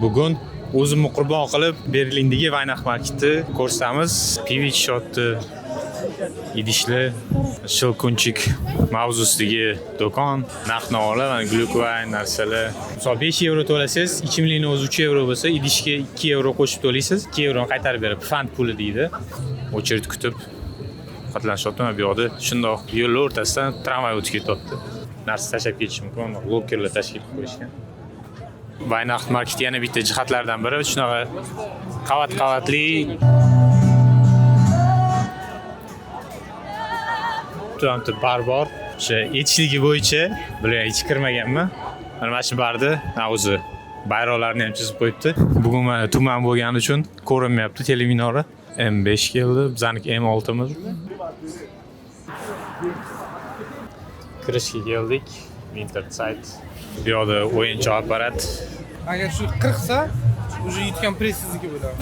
Bugun o'zimni qurbon qilib Berlindagi Weihnachtsmarktni ko'rsatamiz. Pivo ichishyapti, idishli, Щелкунчик mavzusidagi do'kon, narx-navolar, mana Glühwein narsalar. Misol 5 yevro to'lasangiz, ichimlikni o'zi 3 yevro bo'lsa, idishga 2 yevro qo'shib to'laysiz, 2 yevroni qaytarib berib, pfand puli deydi. Очередь kutib ovqatlanishyapti. Mana bu yoqda shundoq yo'l o'rtasidan tramvay o'tib ketyapti. Narsa tashlab ketish mumkin, mana lokerlar tashkil qilib qo'yishgan. Weihnachtsmarkt yana bitta jihatlardan biri shunaqa qavat qavatli turibdi, bar bor. O'sha ichishligi bo'yicha bular hech kirmaganman. Mana shu barda ha, o'zi bayroqlarni ham chizib qo'yibdi. Bugun mana tuman bo'lgani uchun ko'rinmayapti teleminora. M5 keldi, bizaniki M6'miz. Kirishga keldik. Winterzeit. Bu yoqda o'yinchoq apparat. Agar shu 40 sa, уже yutgan press sizniki bo'ladi.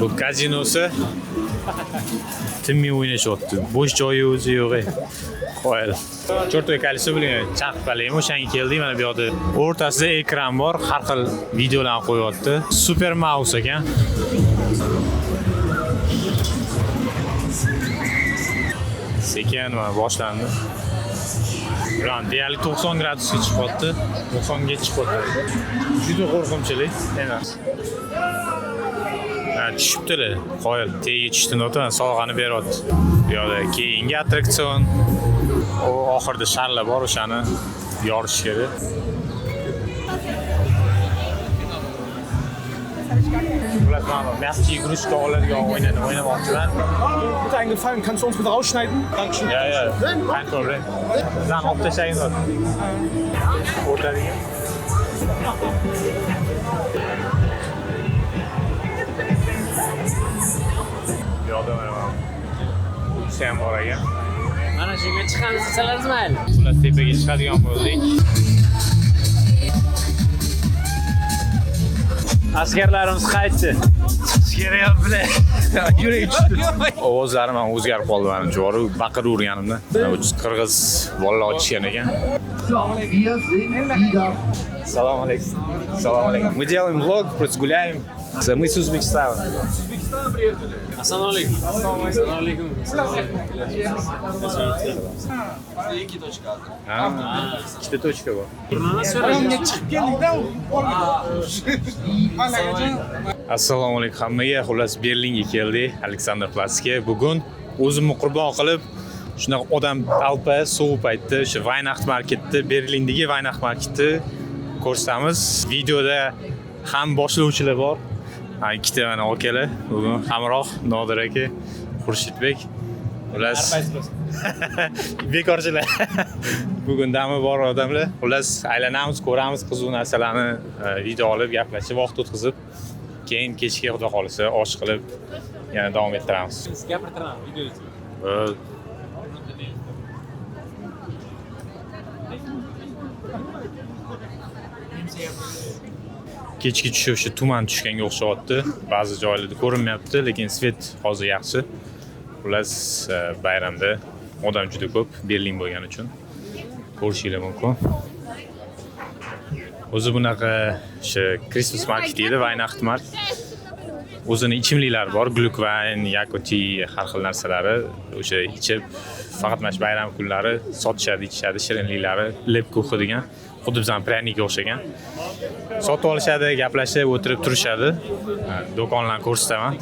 Bu kazinosi tinmay o'ynashyapti. Bo'sh joyi o'zi yo'q. Ey. Qoyil. Чёртовое колесо bilan chaqib o'shanga keldik. Mana bu yoqda o'rtasida ekran bor, har xil videolarni qo'yyapti. Super mouse ekan. Sekin mana boshlandi. Ulan deyarli 90 gradusga chiqyapti. 90 ga chiqyapti. Juda qo'rqinchli emas. Ha, tushibdilar. Qoyil, tagiga tushdi, mana sovg'ani beryapti. Bu yoqda keyingi attraksion. U oxirida sharlar bor, o'shani yorish kerak. Bular mana мягкий игрушка oladigan o'yinini o'ynamoqchiman. Bitte einen Gefallen, kannst du uns bitte rausschneiden? Dankeschön. Ya ya, kein Problem. Bizani olib tashlagin. O'rtadigan. Bu yoqda mana bu ham bor ekan. Mana shunga chiqamiz desalar mayli. Xullas tepaga chiqadigan bo'ldik. Askarlarimiz qaytdi. Chiqish kerak bilan. Yurak tushdi. Ovozlarim ham o'zgarib qoldi manimcha, borib baqiraverganimda. Mana bu qirg'iz bolalar ochishgan ekan. Wir sind wieder Assalomu alaykum. Assalomu alaykum. Мы делаем влог, просто гуляем. Мы с Узбекистана. Assalomu alaykum. Assalomu alaykum. Ha, ikkita tochka bor. Mana so'rayman. Chiqib keldikda, Hali Assalomu alaykum hammaga. Xullas Berlinga keldik, Alexanderplatzga. Bugun o'zimni qurbon qilib shunaqa odam talpa sovuq paytda o'sha Weihnachtsmarktni, Berlindagi Weihnachtsmarktni ko'rsatamiz. Videoda ham boshlovchilar bor. Ha, ikkita mana akalar bugun hamroh Nodir aka, Xurshidbek. Xullas bekorchilar. Bugun dami bor odamlar. Xullas aylanamiz, ko'ramiz qiziq narsalarni, video olib, gaplashib, vaqt o'tkazib, keyin kechga xudo xohlasa osh qilib yana davom ettiramiz. Gapirtiraman videoda. Kechki tushib o'sha tuman tushganga o'xshayapti. Ba'zi joylarda ko'rinmayapti, lekin svet hozir yaxshi. Xullas, bayramda odam juda ko'p, Berlin bo'lgani uchun ko'rishinglar mumkin. O'zi bunaqa o'sha Christmas market deydi, Weihnachtsmarkt. O'zini ichimliklari bor, Glühwein, Yakuti, har xil narsalari o'sha ichib faqat mana shu bayram kunlari sotishadi, ichishadi, shirinliklari, Lebkuchen degan, xuddi bizning pryanikka o'xshagan. Sotib olishadi, gaplashib o'tirib turishadi. Ha, do'konlarni ko'rsataman.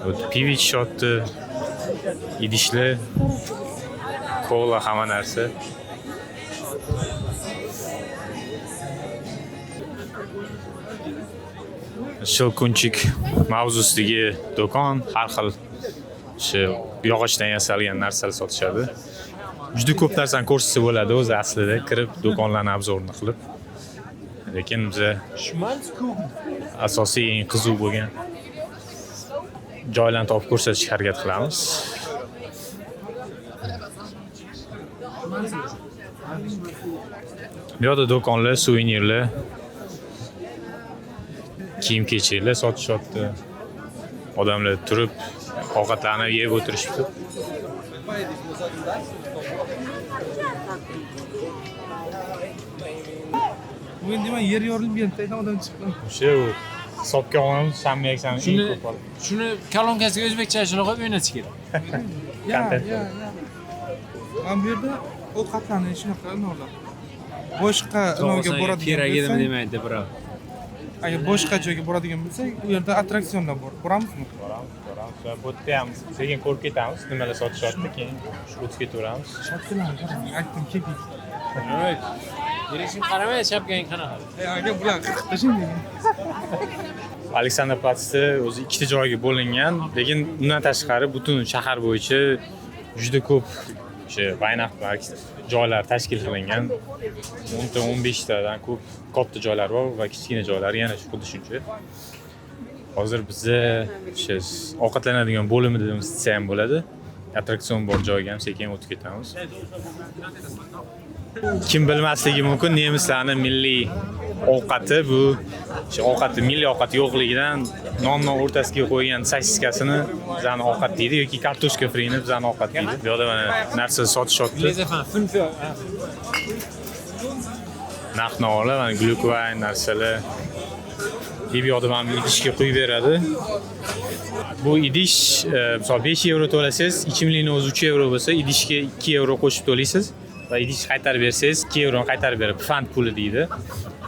Bu pivo ichishyapti, idishli, kola, hamma narsa. Щелкунчик mavzusidagi do'kon, har xil o'sha yog'ochdan yasalgan narsalar sotishadi. Juda ko'p narsani ko'rsatsa bo'ladi o'zi aslida kirib do'konlarni obzorini qilib. Lekin biza asosiy eng qiziq bo'lgan joylarni topib ko'rsatishga harakat qilamiz. Bu yoqda do'konlar, suvenirlar, kiyim kechaklar sotishyapti. Odamlar turib ovqatlarni yeb o'tirishibdi. Bugun deyman, yer yorilib ketdi, tagidan odam chiqdi. O'sha u hisobga olamiz, shanba, yakshanba eng Shuni ko'p oladi. Shuni kolonkasiga o'zbekcha shuni qo'yib o'ynatish kerak. Ya, Kontent. ya, ya. Mana bu yerda ovqatlanish shunaqa nimalar. Boshqa nimaga boradigan Kerak edim bo'lsak, demaydi birov. agar boshqa joyga boradigan bo'lsak, u yerda attraksionlar bor. Boramizmi? Boramiz, boramiz. Va bu yerda ham sekin ko'rib ketamiz, nimalar sotishyapti, keyin o'tib ketaveramiz. Shapkalarni qarang, aytdim, keldik. Evet. Yurishim qaramay, shapkang qanaqa? Ey, aka, bular qirqib tashlang degan. Aleksandr Platsda o'zi ikkita joyga bo'lingan, lekin undan tashqari butun shahar bo'yicha juda ko'p o'sha Weihnachtsmarkt joylar tashkil qilingan. 10 ta, 15 tadan ko'p katta joylar bor va kichkina joylari yana shu xuddi shuncha. Hozir biza o'sha ovqatlanadigan bo'limida desa ham bo'ladi. Attraksion bor joyga ham sekin o'tib ketamiz. Kim bilmasligi mumkin, nemislarning milliy ovqati bu o'sha ovqati, milliy ovqati yo'qligidan nonni o'rtasiga qo'ygan sosiskasini bizani ovqat deydi yoki kartoshka frini bizani ovqat deydi. Bu yoqda mana narsa sotishyapti. Lezafan, fünf. Narx navolar, mana Glühwein narsalar. Bu yoqda mana bu idishga quyib beradi. Bu idish, misol 5 yevro to'lasangiz, ichimlikni o'zi 3 yevro bo'lsa, idishga 2 yevro qo'shib to'laysiz va idish qaytarib bersangiz, 2 yevroni qaytarib beradi. Pfand puli deydi.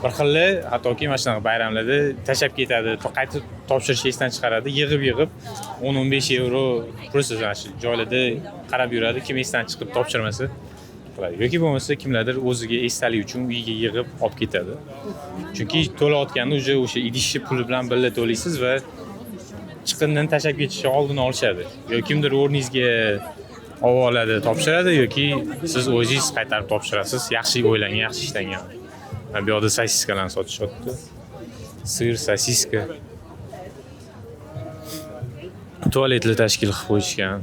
Bir xili hattoki mana shunaqa bayramlarda tashlab ketadi, qaytib topshirish esdan chiqaradi, yig'ib-yig'ib 10-15 yevro просто mana shu joylarda qarab yuradi, kim esdan chiqib topshirmasa qiladi. Yoki bo'lmasa kimlardir o'ziga esdalik uchun uyiga yig'ib olib ketadi. Chunki to'layotganda уже o'sha idishni puli bilan birga to'laysiz va chiqindini tashlab ketishni oldini olishadi. Yo kimdir o'rningizga olib oladi, topshiradi yoki siz o'zingiz qaytarib topshirasiz. Yaxshi o'ylangan, yaxshi ishlangan. Mana bu yoqda sosiskalarni sotishyapti. Сыр, sosiska. Tualetlar tashkil qilib qo'yishgan.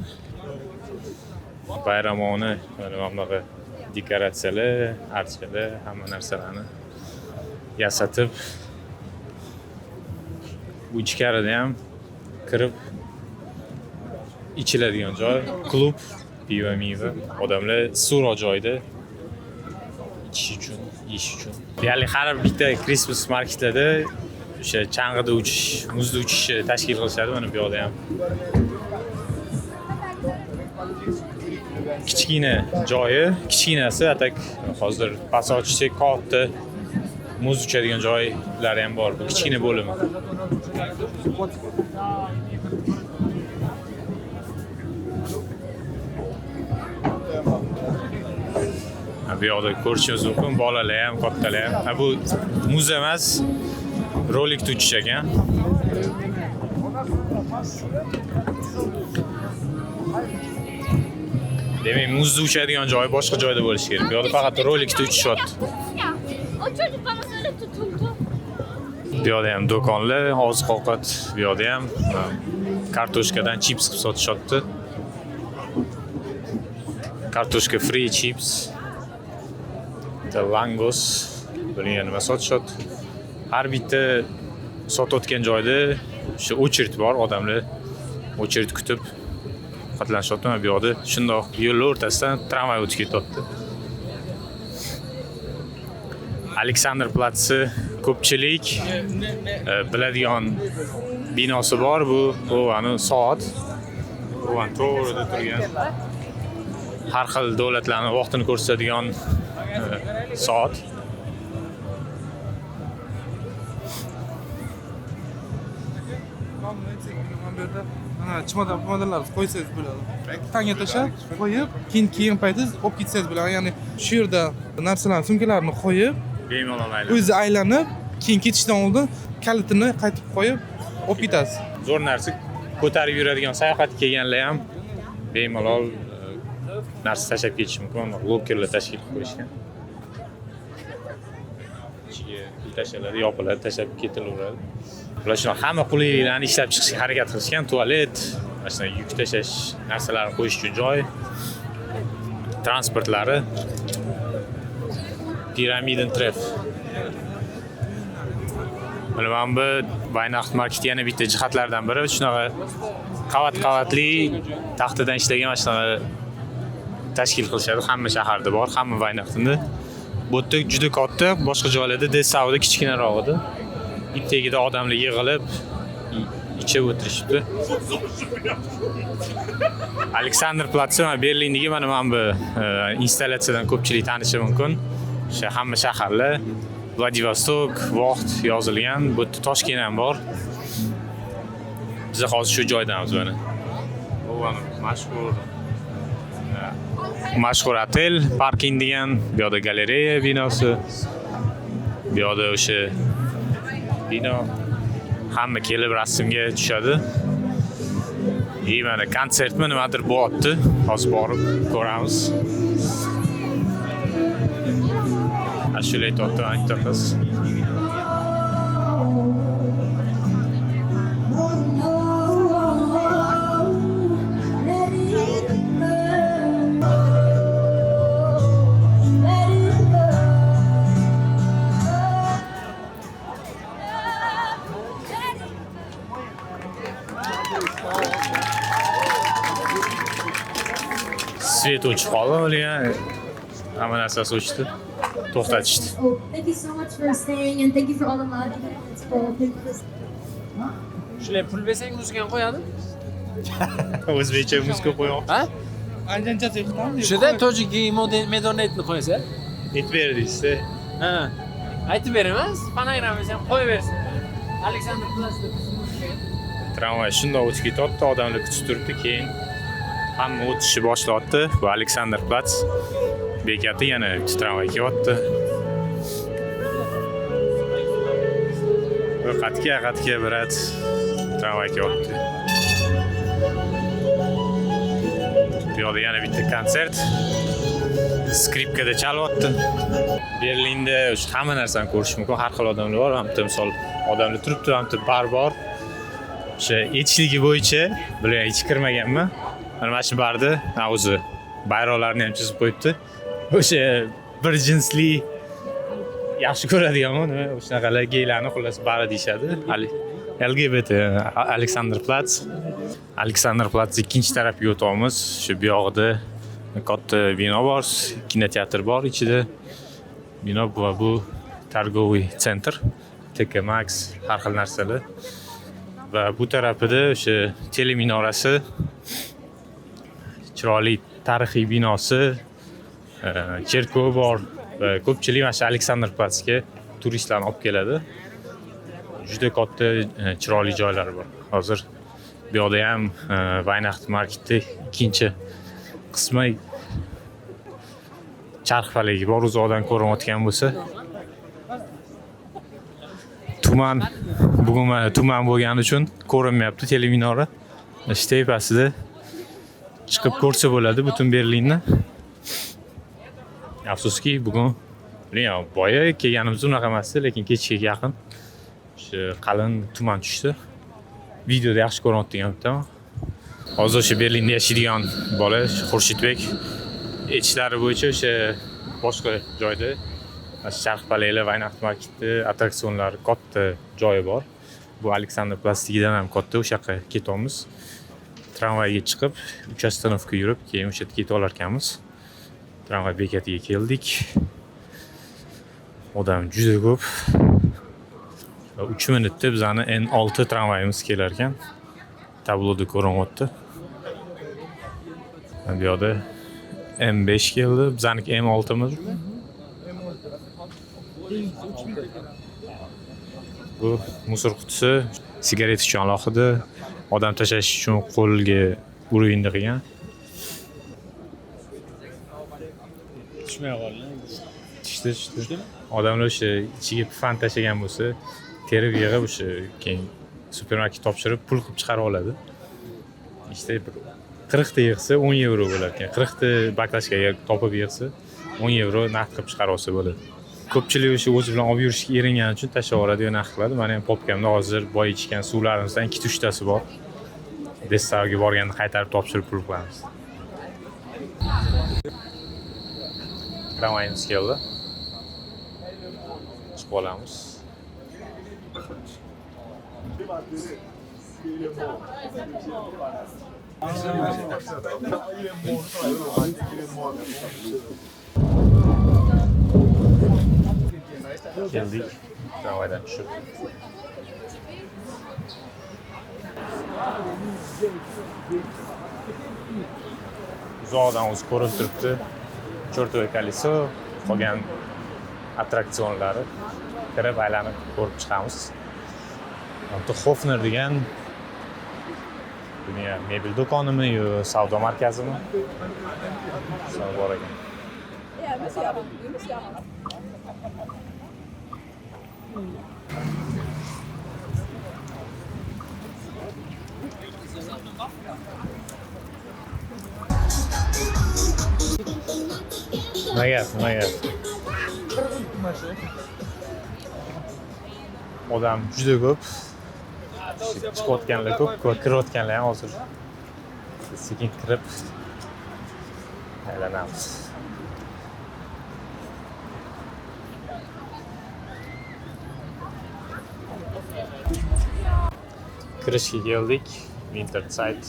Bayramona mana bunaqa dekoratsiyalar, archalar, hamma narsalarni yasatib, bu ichkarida ham kirib ichiladigan joy, klub, pivo, miva. Odamlar issiqroq joyda ichish uchun, yeyish uchun. Ya'ni har bitta Christmas marketlarda o'sha chang'ida uchish, muzda uchishni tashkil qilishadi. Mana bu yoqda ham kichkina joyi, kichkinasi, а так hozir past ochsak katta muz uchadigan joylari ham bor. Bu kichkina bo'limi. Ha, bu yoqda ko'rishimiz mumkin, bolalar ham, kattalar ham. Ha, bu muz emas, rolikda uchish ekan. Demak, muzda uchadigan joy boshqa joyda bo'lishi kerak. Bu yoqda faqat rolikda uchishyapti. Ya, o çocuk bana söyle tutuldu. Bu yoqda ham do'konlar, oziq-ovqat, bu yoqda ham kartoshkadan chips qilib sotishyapti. Kartoshka free chips. Bitta langos, buning nima sotishyapti. Har bitta sotayotgan joyda o'sha очередь bor, odamlar очередь kutib ovqatlanishyapti. Mana bu yoqda shundoq yo'l o'rtasidan tramvay o'tib ketyapti. Aleksandr Platsi ko'pchilik biladigan binosi bor. Bu ani soat. Bu ani to'g'rida turgan har xil davlatlarning vaqtini ko'rsatadigan soat. Mana bu yerda mana чемодан pomadonlarni qo'ysangiz bo'ladi. Tanga tashlab qo'yib, keyin keyin paytingiz olib ketsangiz bo'ladi. Ya'ni shu yerda narsalarni, sumkalarni qo'yib, bemalol aylanib. O'zi aylanib, keyin ketishdan oldin kalitini qaytib qo'yib olib ketasiz. Zo'r narsa, ko'tarib yuradigan sayohatga kelganlar ham bemalol narsa tashlab ketishi mumkin. Lokerlar tashkil qilib qo'yishgan. Ichiga pul tashlanadi, yopiladi, tashlab ketilaveradi. Ular shunaqa hamma qulayliklarni ishlab chiqishga harakat qilishgan. Tualet, mana shunaqa yuk tashlash narsalarni qo'yish uchun joy, transportlari, Piramidentreff. Mana bu Weihnachtsmarkt yana bitta jihatlardan biri shunaqa qavat-qavatli taxtadan ishlagan mana shunaqa tashkil qilishadi. Hamma shaharda bor, hamma Weihnachtda. Bu yerda juda katta, boshqa joylarda, Dessauda kichkinaroq edi. Tagida odamlar yig'ilib ichib o'tirishibdi. Aleksandr Platsi mana Berlindagi mana bu installyatsiyadan ko'pchilik tanishi mumkin. O'sha hamma shaharlar, Vladivostok, Voxt yozilgan. Bu yerda Toshkent ham bor. Biz hozir shu joydamiz mana. Bu mana mashhur otel, parking degan, bu yoqda galereya binosi. Bu yoqda o'sha bino, hamma kelib rasmga tushadi. И mana konsertmi, nimadir bo'lyapti. Hozir borib ko'ramiz. Ashula aytyapti mana bitta qiz. Let it burn. Let it burn. Let it Свет o'chib qoldi, lekin hamma narsasi o'chdi. To'xtatishdi. Oh, thank you so much for staying and thank you for all the love you guys for. Thank you for Shular pul bersang, muzikani qo'yadi. O'zbekcha muzika qo'yyapti. Ha? Anjanchasi yo'qdan. Shunda tojiki medonetni qo'ysa. Aytib ber deysiz. Ha. Aytib beraman, fonogramma ham qo'yib bersin. Aleksandr Platsda. Tramvay shundoq o'tib ketyapti, odamlar kutib turibdi, keyin hamma o'tishni boshlayapti. Bu Aleksandr Plats bekati, yana bitta tramvay kelyapti. Bu qatga qatga, брат, tramvay kelyapti. Bu yoqda yana bitta konsert. Skripkada chalyapti. Berlinda o'sha hamma narsani ko'rish mumkin. Har xil odamlar bor. Ham bitta, misol, odamlar turibdi, ham bitta bar bor. O'sha ichishligi bo'yicha bular hech kirmaganman. Mana shu barda ha, o'zi bayroqlarni ham chizib qo'yibdi. O'sha bir jinsli yaxshi ko'radiganmi, nima, o'shanaqalar geylarni xullas bari deyishadi. LGBT Aleksandr Plats. Aleksandr Plats ikkinchi tarafiga o'tyapmiz. Shu buyog'ida katta bino bor, kinoteatr bor ichida. Bino va bu торговый центр, TK Maxx, har xil narsalar. Va bu tarafida o'sha teleminorasi, chiroyli tarixiy binosi, cherkov bor va ko'pchilik mana shu Aleksandr Platsga turistlarni olib keladi. Juda katta, chiroyli joylari bor. Hozir bu yoqda ham Weihnacht marketda ikkinchi qismi, charxpalagi bor, uzoqdan ko'rinayotgan bo'lsa. Tuman, bugun mana tuman bo'lgani uchun ko'rinmayapti teleminora. Shu tepasida chiqib ko'rsa bo'ladi butun Berlinni. Afsuski, bugun, bilmayman, boya kelganimizda unaqa emasdi, lekin kechga yaqin o'sha qalin tuman tushdi. Videoda yaxshi ko'rinyapti degan umiddaman. Hozir o'sha Berlinda yashaydigan bola Xurshidbek aytishlari bo'yicha o'sha boshqa joyda mana shu charxpalaklar, Weihnacht marketda attraksionlar katta joyi bor. Bu Aleksandr Platsnikidan ham katta, o'sha yoqqa ketamiz. Tramvayga chiqib, uch остановка yurib, keyin o'sha yerga ketib olar ekanmiz. Tramvay bekatiga keldik. Odam juda ko'p. Va 3 minutda bizani N6 tramvayimiz kelar ekan. Tabloda ko'rinyapti. Mana bu yoqda M5 keldi. Bizaniki M6miz. Bu мусор qutisi, sigaret uchun alohida, odam tashlash uchun qo'lga уровень qilgan. Tushmay qoldi. Tushdi, tushdi. Odamlar o'sha ichiga pifan tashlagan bo'lsa, terib yig'ib, o'sha keyin supermarket topshirib, pul qilib chiqarib oladi. İşte bir 40 ta yig'sa 10 yevro bo'lar ekan. 40 ta баклажка ga topib yig'sa 10 yevro naqd qilib chiqarib olsa bo'ladi. Ko'pchilik o'sha o'zi bilan olib yurishga eringani uchun tashlab yuboradi yo naqd qiladi. Mani ham popkamda hozir boya ichgan suvlarimizdan ikkita uchtasi bor. Dessauga borganda qaytarib topshirib pul qilamiz. Tramvayimiz keldi. Chiqib olamiz. Keldik. Tramvaydan tushib. Uzoqdan o'zi ko'rinib turibdi. Чёртовое колесо, qolgan attraksionlari kirib aylanib ko'rib chiqamiz. Bitta Hofner degan dunyo mebel do'konimi yo savdo markazimi? Shunaqa bor ekan. Nima gap, nima gap? Odam juda ko'p. Chiqayotganlar ko'p, kirayotganlar ham hozir. Sekin kirib aylanamiz. Kirishga keldik. Winterzeit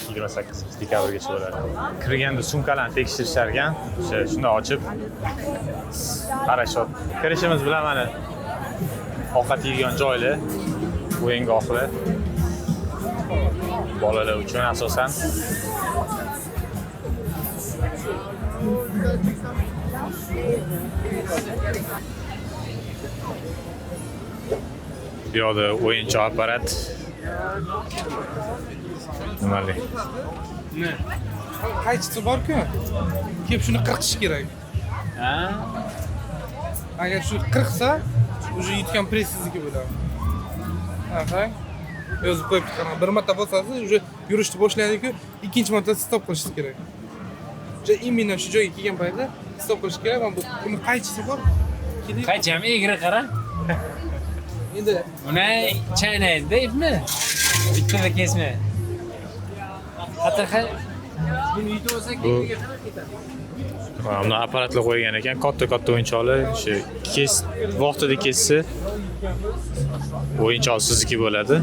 28 dekabrgacha bo'ladi. Kirganda sumkalarni tekshirishar ekan. O'sha shunda ochib qarashyapti. Kirishimiz bilan mana ovqat yeydigan joylar, o'yingohlar. Bolalar uchun asosan. Bu yoqda o'yinchoq apparat. Nimali? Qaychisi bor-ku. Kelib shuni qirqish kerak. Ha? Agar shu qirqsa, уже yutgan priz sizniki bo'ladi. Ha, qarang. Yozib qo'yibdi, qarang. Bir marta bosasiz, уже yurishni boshlaydi-ku, ikkinchi marta stop qilishingiz kerak. Уже именно shu joyga kelgan paytda stop qilish kerak. Mana bu buni qaychisi bor. Keling. Qaychi ham egri qara. Endi Uni chaynaydi ipni. Bittada kesma. Xatar buni yutib olsa keyingiga qarab ketadi. Mana buni apparatlar qo'ygan ekan, katta-katta o'yinchoqlar, o'sha kes vaqtida kessa o'yinchoq sizniki bo'ladi.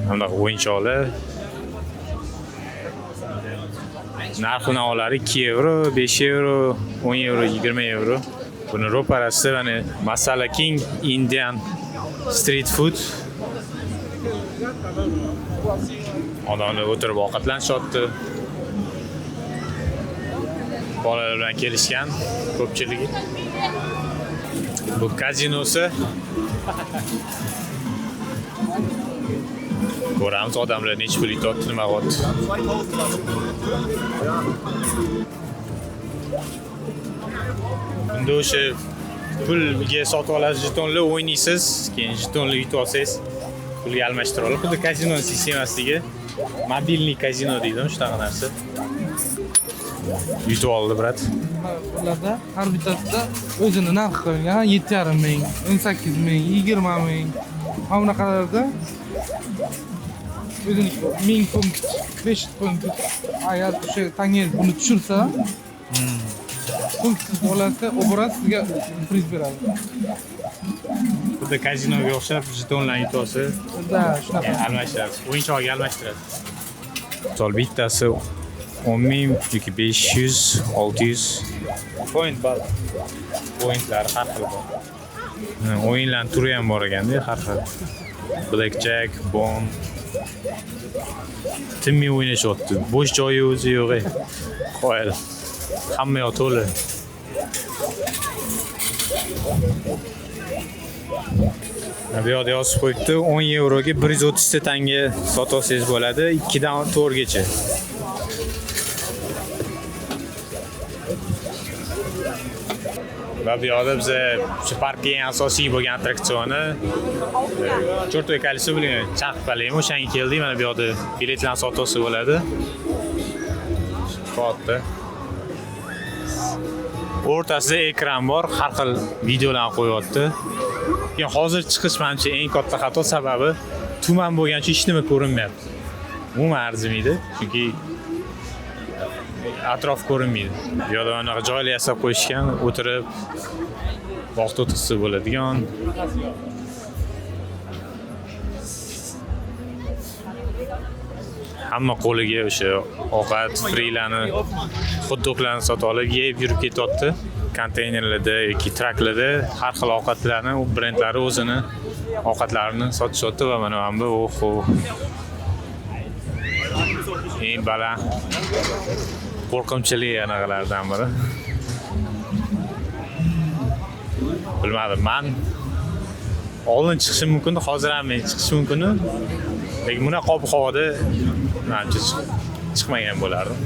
Bunaqa o'yinchoqlar narxi navlari 2 yevro, 5 yevro, 10 yevro, 20 yevro. Buni ro'parasida mana Masala King Indian Street Food. Odamlar o'tirib ovqatlanishyapti. Bolalar bilan kelishgan ko'pchiligi. Bu kazinosi. Ko'ramiz odamlar necha pul yutyapti, nima qilyapti. Bunda o'sha pulga sotib olasiz jetonlar, o'ynaysiz, keyin jetonlar yutib olsangiz pulga almashtirib oladi. Xuddi kazino sistemasidagi мобильный kazino deydi, shunaqa narsa. Yutib oldi, брат. Ularda har bittasida o'zini narxi qo'yilgan, 7,5 ming, 18 ming, 20 ming. Mana bunaqalarda o'ziniki 1000 punkt, 500 punkt. Agar o'sha tangangiz buni tushirsa, punkt olasiz, obraz sizga priz beradi. Xuddi kazinoga o'xshab jetonlarni yutib olsa, Да, shunaqa. Almashtirasiz. O'yinchoqga almashtirasiz. Misol bittasi 10 ming yoki 500, 600 Point bor. Pointlari har xil bor. O'yinlarning turi ham bor ekanda, har xil. Blackjack, bon. Tinmay o'ynashyapti. Bo'sh joyi o'zi yo'q. Qoyil. Hamma yoq to'la. Bu yoqda yozib qo'yibdi, 10 yevroga 130 ta tanga sotib olsangiz bo'ladi, 2 dan 4 gacha. Va bu yoqda biza shu parkning eng asosiy bo'lgan attraksioni Чёртовое колесо bilan charx falakmi, o'shanga keldik. Mana bu yoqda biletlarni sotib olsa bo'ladi. Katta. O'rtasida ekran bor, har xil videolarni qo'yyapti. Lekin hozir chiqish menimcha eng katta xato, sababi tuman bo'lgani uchun hech nima ko'rinmayapti. Umuman arzimaydi, chunki atrof ko'rinmaydi. Bu yoqda anaqa joylar yasab qo'yishgan, o'tirib vaqt o'tkazsa bo'ladigan. Hamma qo'liga o'sha ovqat, frilarni, xot-doglarni sotib olib yeb yurib ketyapti. Konteynerlarda yoki traklarda har xil ovqatlarni, u brendlari o'zini ovqatlarini sotishyapti va mana bu, oho. Eng baland qo'rqinchli anaqalardan biri. Bilmadim, man oldin chiqishim mumkin, hozir ham men chiqishim mumkin. Lekin bunaqa ob-havoda manimcha chiqmagan bo'lardim.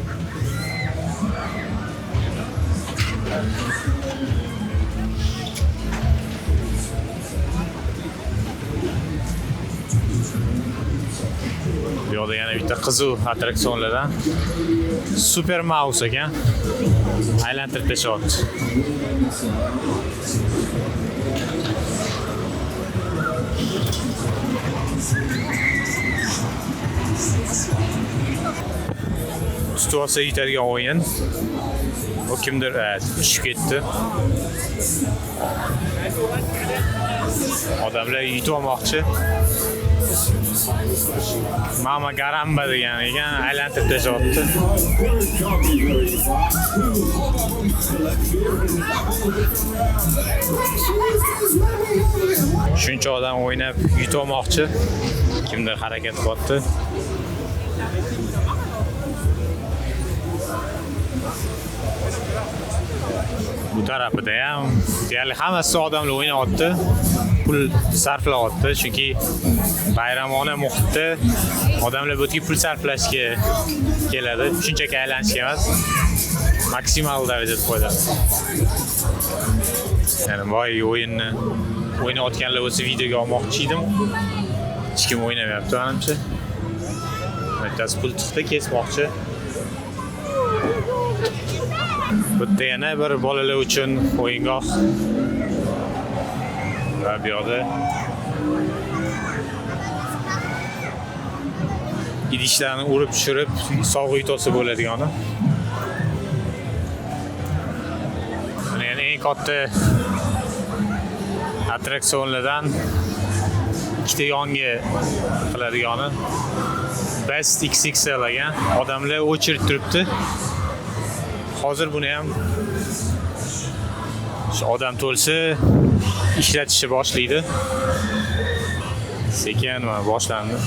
Bu yoqda yana bitta qiziq attraksionlardan Super Mouse ekan. Aylantirib tashlayapti. Tutib olsa yutadigan o'yin. O kimdir tushib ketdi. Odamlar yutib olmoqchi. Mama Garamba degan ekan, aylantirib tashlayapti. Shuncha odam o'ynab yutib olmoqchi. Kimdir harakat qilyapti. Bu tarafida ham deyarli hammasi odamlar o'ynayapti, pul sarflayapti, chunki bayramona muhitda odamlar bu yerga pul sarflashga keladi, shunchaki aylanishga emas, maksimal darajada foydalanadi. Ya'ni boy o'yinni o'ynayotganlar bo'lsa videoga olmoqchi edim. Hech kim o'ynamayapti menimcha. Bittasi pul tiqdi, kesmoqchi. Bu yerda yana bir bolalar uchun o'yingoh. Va bu yoqda idishlarni urib tushirib sovg'a yutolsa bo'ladigani. Mana yana eng katta attraksionlardan ikkita yonga qiladigani Best XXL ekan. Odamlar o'chirib turibdi. Hozir buni ham shu odam to'lsa ishlatishni boshlaydi. Sekin mana boshlandi.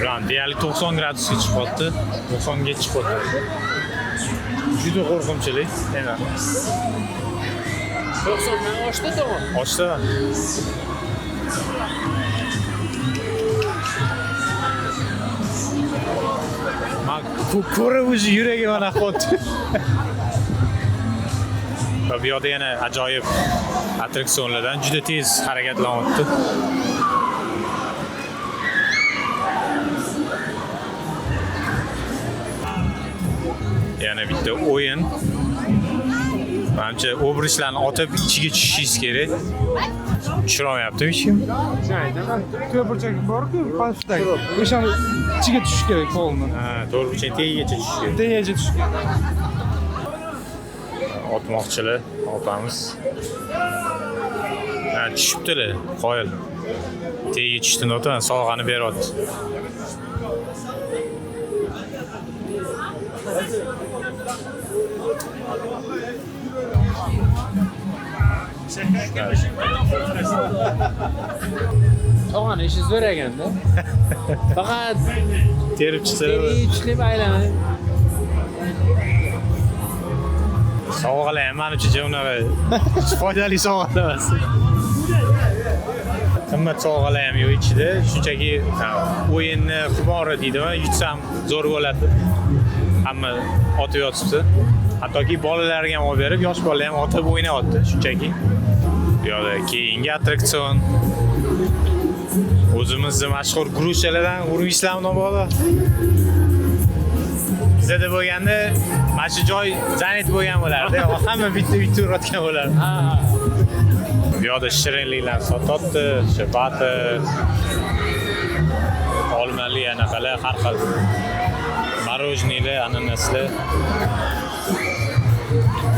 Ulan deyarli 90 gradusga chiqyapti. 90 ga chiqyapti. Juda qo'rqinchli. Endi 90 dan oshdi to'g'ri. Oshdi. Man ko'rib o'zi yuragim mana qotdi. Va bu yoqda yana ajoyib attraksionlardan juda tez harakatlanyapti. Yana bitta o'yin. Manimcha obruchlarni otib ichiga tushishingiz kerak. Tushirolmayapti hech kim. To'rtburchak bor-ku, pastdagi. O'shani ichiga tushish kerak polni. Ha, to'rtburchak tagigacha tushish kerak. Tagigacha tushish kerak. Otmoqchilar, opamiz. Ha, tushibdilar, qoyil. Tagiga tushdi, notan sovg'ani beryapti. Tog'ani ishi zo'r ekanda. Faqat terib chiqsa, terib chiqib aylanadi. Sovg'alar ham manimcha unaqa foydali sovg'alar emas. Qimmat sovg'alar ham yo'q ichida. Shunchaki o'yinni xumori deydimi, yutsam zo'r bo'ladi. Hamma otib yotibdi. Hattoki bolalarga ham olib berib, yosh bolalar ham otib o'ynayapti shunchaki. Bu yoqda keyingi attraksion. O'zimizni mashhur grushalardan urmishlarmi bola? Bizada bo'lganda mana shu joy zanit bo'lgan bo'lardi. Hamma bitta-bitta urayotgan bo'lardi. Bu yoqda shirinliklar sotyapti, o'sha batir, Olmali anaqalar, har xil мороженое lar, ananaslar,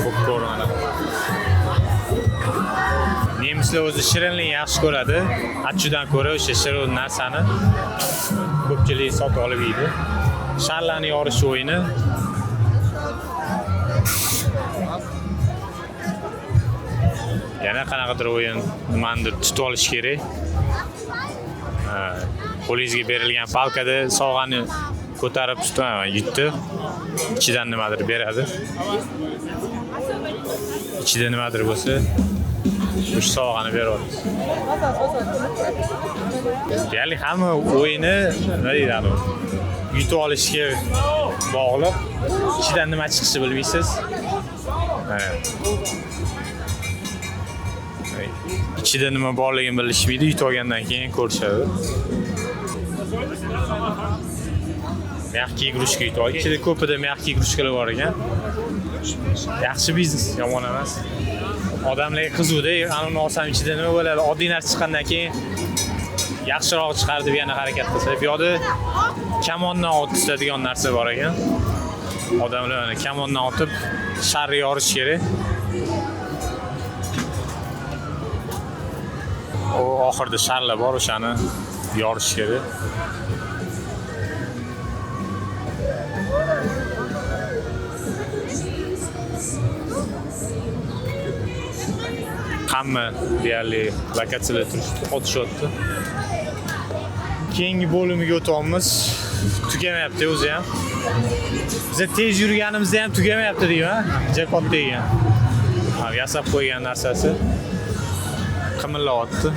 popkorn anaqa. Nemislar o'zi shirinlikni yaxshi ko'radi. Achudan ko'ra o'sha shirin narsani ko'pchilik sotib olib yeydi. Sharlarni yorish o'yini. Yana qanaqadir o'yin, nimanidir tutib olish kerak. Ha, qo'lingizga berilgan palkada sovg'ani ko'tarib tutib, ha, yutdi. Ichidan nimadir beradi. Ichida nimadir bo'lsa, o'sha sovg'ani beradi. Deyarli hamma o'yini nima deydi, yutib olishga bog'liq. Ichidan nima chiqishini bilmaysiz. Ha. Ichida nima borligini bilishmaydi, yutib olgandan keyin ko'rishadi. Мягкий игрушка yutib oldi. Ichida ko'pida мягкий игрушка lar bor ekan. Yaxshi biznes, yomon emas. Odamlarga qiziqda, ana uni olsam ichida nima bo'ladi? Oddiy narsa chiqqandan keyin yaxshiroq chiqar deb yana harakat qilsa. Bu yoqda kamondan otishadigan narsa bor ekan. Odamlar mana kamondan otib sharni yorish kerak. U oxirida sharlar bor, o'shani yorish kerak. Hamma deyarli lokatsiyalar turishdi, otishyapti. Keyingi bo'limiga o'tyapmiz. Tugamayapti o'zi ham. Biz tez yurganimizda ham tugamayapti deyman. Juda katta ekan. Ha, yasab qo'ygan narsasi qimillayapti.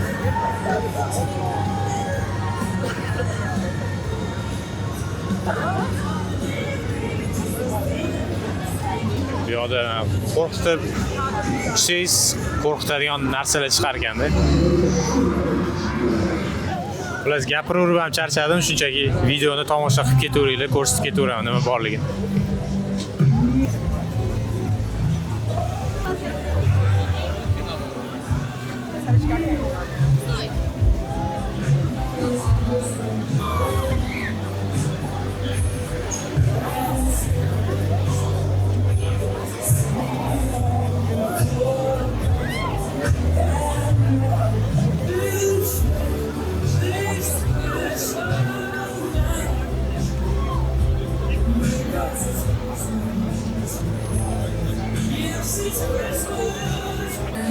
Bu yoqda qo'rqitib uchsangiz qo'rqitadigan narsalar chiqar ekanda. Xullas, gapiraverib ham charchadim, shunchaki videoni tomosha qilib ketaveringlar, ko'rsatib ketaveraman nima borligini.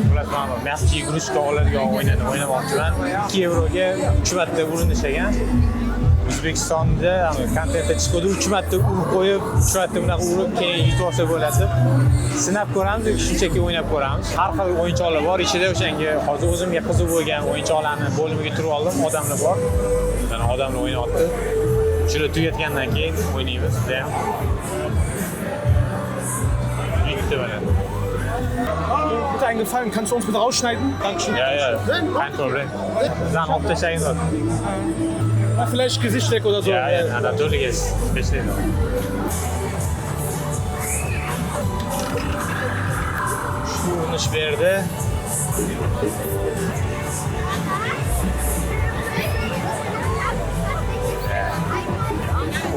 Xullas, mana bu мягкий игрушка oladigan o'yinini o'ynamoqchiman. 2 yevroga 3 marta urinish ekan. O'zbekistonda kontentda chiqadi, 3 marta urib qo'yib, 3 marta bunaqa urib, keyin yutib olsa bo'ladi deb sinab ko'ramiz yoki shunchaki o'ynab ko'ramiz. Har xil o'yinchoqlar bor ichida, o'shanga hozir o'zimga qiziq bo'lgan o'yinchoqlarni bo'limiga turib oldim, odamlar bor. Mana odamlar o'ynayapti. Shular tugatgandan keyin o'ynaymiz, juda ham. Yutdi mana. Bitte einen Gefallen, kannst du uns bitte rausschneiden? Dankeschön. Ja, ja, kein Problem. Dann auf der Schein. Ja, vielleicht Gesicht weg oder so. Ja, ja, na, natürlich ist verstehe. Shu urinish berdi.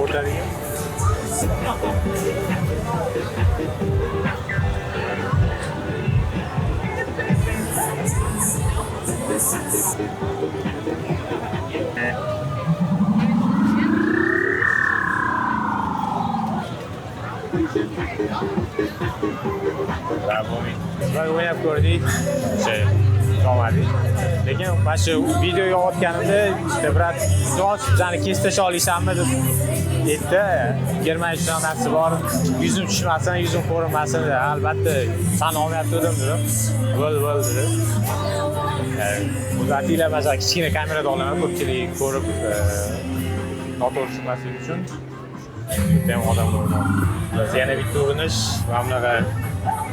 O'rtadagi. O'ynab ko'rdik, o'sha olmadik. Lekin mana shu videoga otganimda bitta брат, iltimos, bizani kesib tashlay olasanmi deb aytdi. Germaniya shunaqa narsa bor, yuzim tushmasin, yuzim ko'rinmasin dedi. Albatta, san olmayaptim dedim. Bo'l, bo'l dedi. O'zi atiylar masalan kichkina kamerada olaman, ko'pchilik ko'rib noto'g'ri tushunmasligi uchun. Bitta ham odam o'ynayapti. Yana bitta urinish, mana bunaqa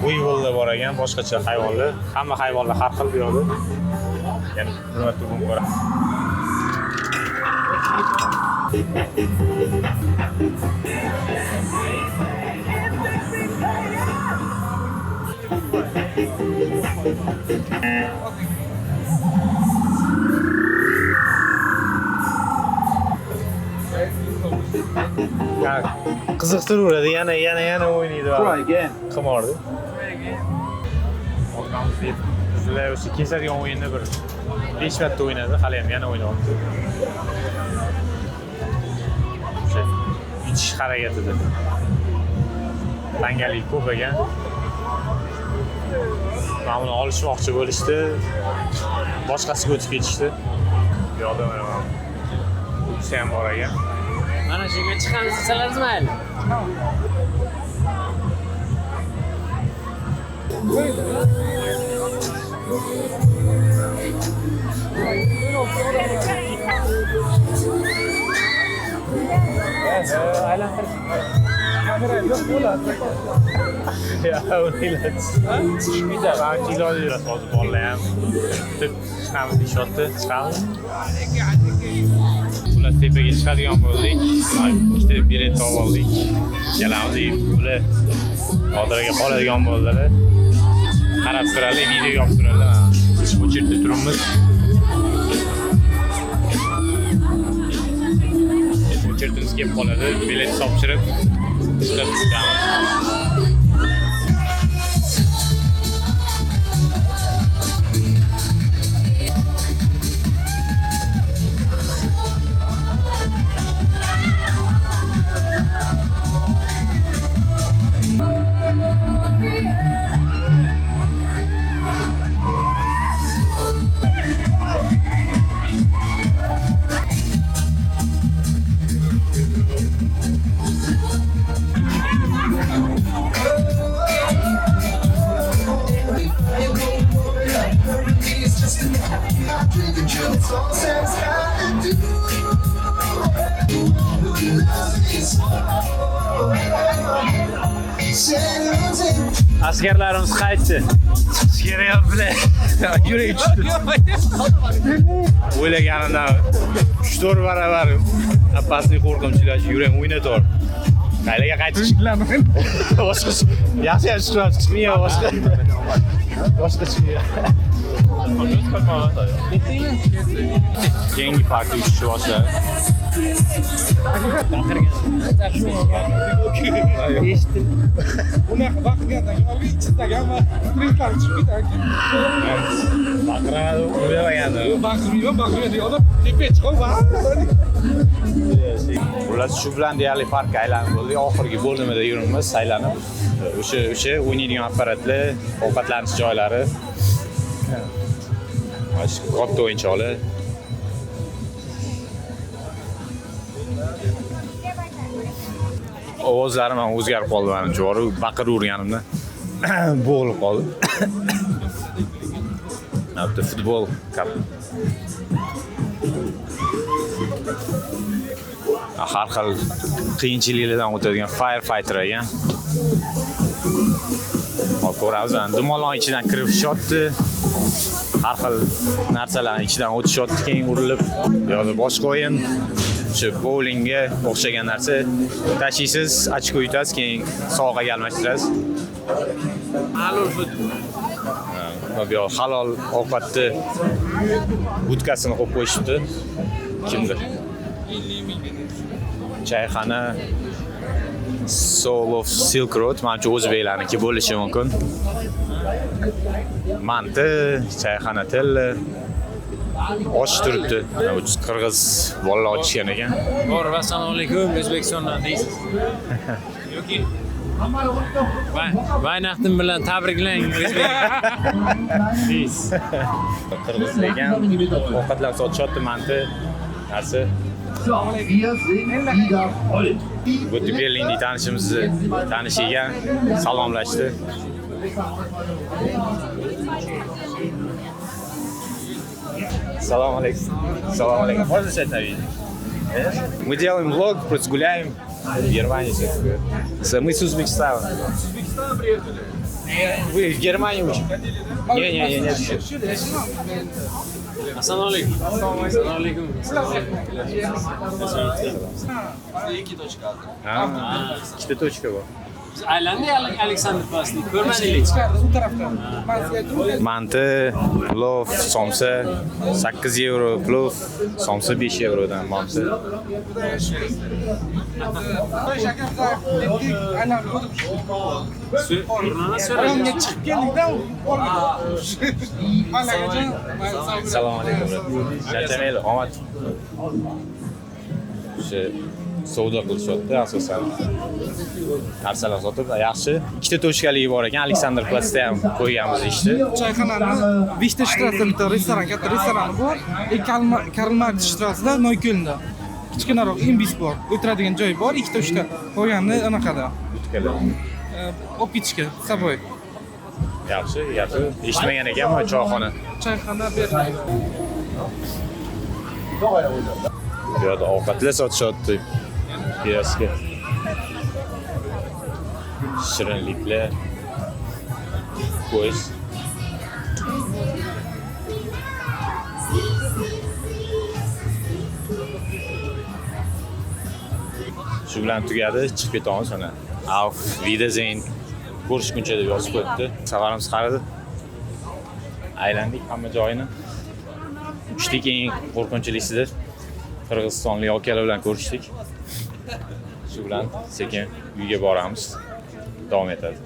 buyvollar bor ekan, boshqacha hayvonlar. Hamma hayvonlar har xil bu yoqda. Yana bir marta urinib ko'raman. Qiziqtiraveradi, yana yana yana o'ynaydi. Qimorni. Orqamiz deb bizlar o'sha kesadigan o'yinni bir 5 marta o'ynadi, hali ham yana o'ynayapti. O'sha yutish harakatida. Tangalik ko'p ekan. Mana buni olishmoqchi bo'lishdi. Boshqasiga o'tib ketishdi. Bu yoqda mana bu ham bor ekan. Mana shunga chiqamiz desangiz mayli. Ya, o'ylaysiz. Barcha iloji yo'q hozir bolalar ham kutib chiqamiz deyishyapti. Chiqamiz. Ular tepaga chiqadigan bo'ldik. Ikkita bilet topib oldik. Kelamiz, ular Nodiraga qoladigan bo'ldilar. Qarab turadi, video yopib turadi. O'chirib turibmiz. O'chirtimiz kelib qoladi. Bilet topshirib chiqib chiqamiz. Askarlarimiz qaytdi. Kerak bilan yurak tushdi. O'ylaganimdan 3-4 barobar apasini qo'rqinchlar yuragim o'ynator. Qaylarga qaytish? Boshqa yaxshi ham chiqib chiqmayman boshqa. Boshqa chiqmayman. Keyingi parkda uchishni boshladi. Eshitdim. Unaqa baqirgandan keyin ichidagi hamma stresslar chiqib ketadi. Baqiradi, o'ylamagandim. Baqirmayman, baqirmayman odam tepaga chiqib, Xullas shu bilan deyarli parkka aylanib bo'ldik. Oxirgi bo'limida yuribmiz, aylanib. O'sha o'ynaydigan apparatlar, ovqatlanish joylari. Mana shu katta o'yinchoqlar. Ovozlarim ham o'zgarib qoldi menimcha, borib baqiraverganimda bo'g'ilib qoldi. Mana futbol kap. Har xil qiyinchiliklardan o'tadigan firefighter ekan. Hop, ko'ramiz, dumaloq ichidan kirib tushyapti. Har xil narsalarning ichidan o'tishyapti, keyin urilib. Yo'q, boshqa o'yin. O'sha bowlingga o'xshagan narsa. Tashiysiz, ochko yutasiz, keyin sovg'aga almashtirasiz. Halol futbol. Bu yoq halol ovqatni budkasini qo'yib qo'yishibdi. Kimdir. Chayxona Soul of Silk Road, manimcha o'zbeklarniki bo'lishi mumkin. Manti, chayxona tilla, osh turibdi. Qirg'iz bolalar ochishgan ekan. Bor, assalomu alaykum, O'zbekistondan deysiz. Yoki Vaynaqtim bilan tabriklang o'zbek. Deysiz. Qirg'iz ekan. Ovqatlar sotishyapti, manti, narsa. Wir sind wieder voll. Bu Berlinlik tanishimizni tanishiga salomlashdi. Салам алейкум. Салам алейкум. Можно снять на видео? Мы делаем влог, просто гуляем в Германии. Мы с Узбекистана. С Узбекистана приехали? Вы в Германии учите? Не. Assalomu alaykum. Assalomu alaykum. Ikkita точка bor. Biz aylandik Alexanderplatzni, ko'rmadik. Ichkarida, u tarafda. Man sizga aytdim. Manti, plov, somsa 8 yevro plov, somsa 5 yevrodan manti. Xudoy aka, biz ketdik, aylanib o'tib. Nima so'raysiz? Ayonga chiqib keldikda, Mayli akajon. Assalomu alaykum. Charchamanglar, omad. O'sha savdo qilishyapti asosan. Narsalar sotib, yaxshi. Ikkita точка ligi bor ekan, Alexanderplatzda ham qo'yganmiz ishni. Choyxonani Wichterstrasse bitta restoran, katta restorani bor. E Karl Marx Strasseda, Noyko'lda. Kichkinaroq imbis bor. O'tiradigan joy bor, ikkita uchta. Qolganini anaqada. Utkalar. Olib ketishga, с собой. Yaxshi, yaxshi. Eshitmagan ekanman choyxona. Choyxona Berlin. Bu yerda ovqatlar sotishyapti. Piyozga. Shirinliklar. Ko'z. Shu bilan tugadi, chiqib ketamiz mana. Auf Wiedersehen. Ko'rishguncha deb yozib qo'yibdi. Safarimiz qaradi. Aylandik hamma joyini. Uchdik, eng qo'rqinchlisida qirg'izistonlik akalar bilan ko'rishdik. Shu bilan sekin uyga boramiz. Davom etadi.